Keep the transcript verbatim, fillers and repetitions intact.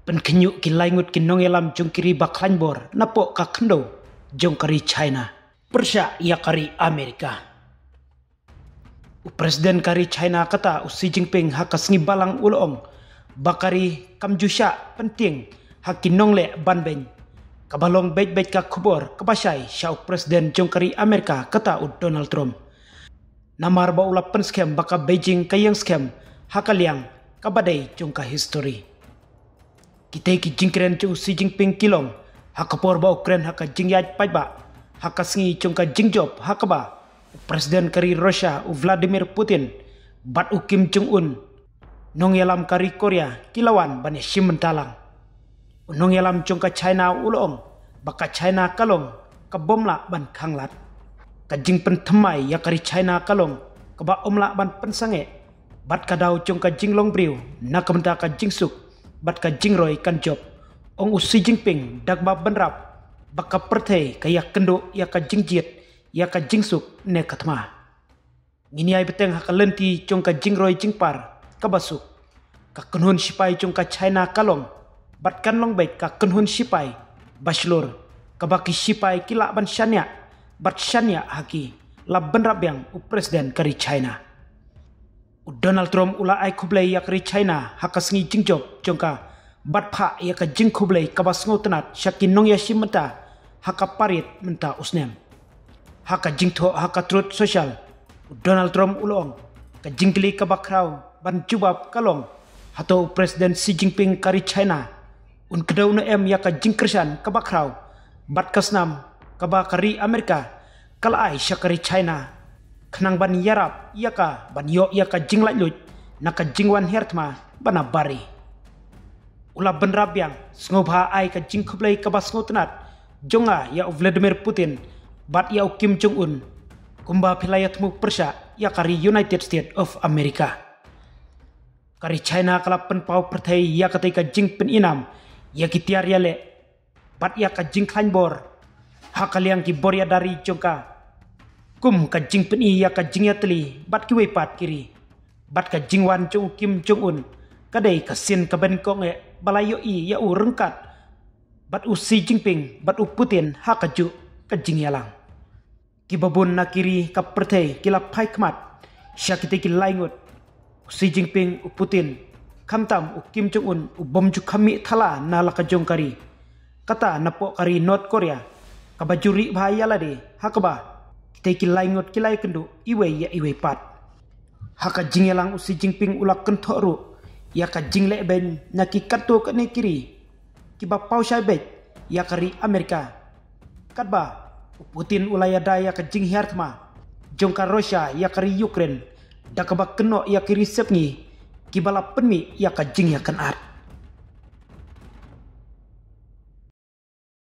Pynkhynñiuh ki lai ngut ki nongïalam jong ki ri ba khlaiñ bor napoh ka khyndew jong ka ri China pyrshah ïa ka ri Amerika. U President ka ri China kata u Xi Jinping ha ka sngi Balang u la ong ba ka ri kam ju shah pyntieng ha ki nongleh ban beiñ, kaba long beit beit ka khubor kaba shai sha u President jong ka ri Amerika kata u Donald Trump. Namar ba u la pynskhem ba ka Beijing ka ïeng skhem ha ka liang kaba dei jong ka history. Kitei ki jingkren jong u Xi Jinping ki long ha ka por ba u kren ha ka jingïaid paidbah ha ka sngi jong ka jingjop ha kaba u President ka ri Russia u Vladimir Putin bad u Kim Jong Un, nongïalam ka ri Korea, ki la wan ban ïashim bynta lang. U nongïalam jong ka China u la ong ba ka China ka long ka bym lah ban khanglad. Ka jingpynthymmai ïa ka ri China ka long kaba ym lah ban pynsangeh bad ka daw jong ka jinglong briew na ka bynta ka jingsuk bad ka jingroi kan jop, ong u Xi Jinping da kaba bynrap ba ka pyrthei ka ïakynduh ïa ka jingjied, ïa ka jingsuk ne ka thma. Ngin ïai bteng ha ka lynti jong ka jingroi jingpar kaba suk. Ka kynhun sipai jong ka China ka long bad kan long beit ka kynhun sipai ba shlur, kaba ki sipai ki lah ban shaniah bad shaniah ha ki, la bynrap biang u President ka ri China. U Donald Trump u la ai khublei ïa ka ri China ha ka sngi jingjop jong ka bad phah ïa ka jingkhublei kaba sngewtynnat sha ki nongïashim bynta ha ka parade mynta u snem. Ha ka jingthoh ha ka Truth Social, u Donald Trump u la ong ka jingkylli kaba khraw ban jubab ka long, hato u President Xi Jinping ka ri China un kdew ne em ïa ka jingkyrshan kaba khraw bad ka snam kaba ka ri Amerika ka la ai sha ka ri China khnang ban ïarap ïa ka ban ïoh ïa ka jinglaitluid na ka jingwan hiar thma ba na bar ri. U la bynrap biang, sngewbha ai ka jingkhublei kaba sngewtynnat jong nga ïa u Vladimir Putin bad ïa u Kim Jong Un, kumba phi la ïathmu pyrshah ïa ka ri United States of America. Ka ri China ka la pynpaw pyrthei ïa katei ka jingpyninam ïa ki tiar ïaleh bad ïa ka jingkhlaiñ bor ha ka liang ki bor ïada ri jong ka, kum ka jingpyni ïa ka jingïatylli bad kiwei pat ki ri. Bad ka jingwan jong u Kim Jong Un ka dei ka sien kaba nyngkong eh ba la ïohi ïa u ryngkat bad u Xi Jinping bad u Putin ha kajuh ka jingïalang. Kiba bun na ki ri ka pyrthei ki la phai khmat sha kitei ki lai ngut, u Xi Jinping, u Putin, khamtam u Kim Jong Un u bym ju kham mih thala na la ka jong ka ri, kata napoh ka ri North Korea kaba ju rih bha ïa lade, ha kaba kitei ki lai ngut ki la ïakynduh iwei ïa iwei pat. Ha ka jingïalang u Xi Jinping u la kynthoh ruh ïa ka jingleh beiñ na ki katto katne ki ri kiba paw shai beit ïa ka ri Amerika. Katba u Putin u la ïada ïa ka jinghiar thma jong ka Russia ïa ka ri Ukraine da kaba kynnoh ïa ki ri sepngi kiba la pynmih ïa ka jingïakynad.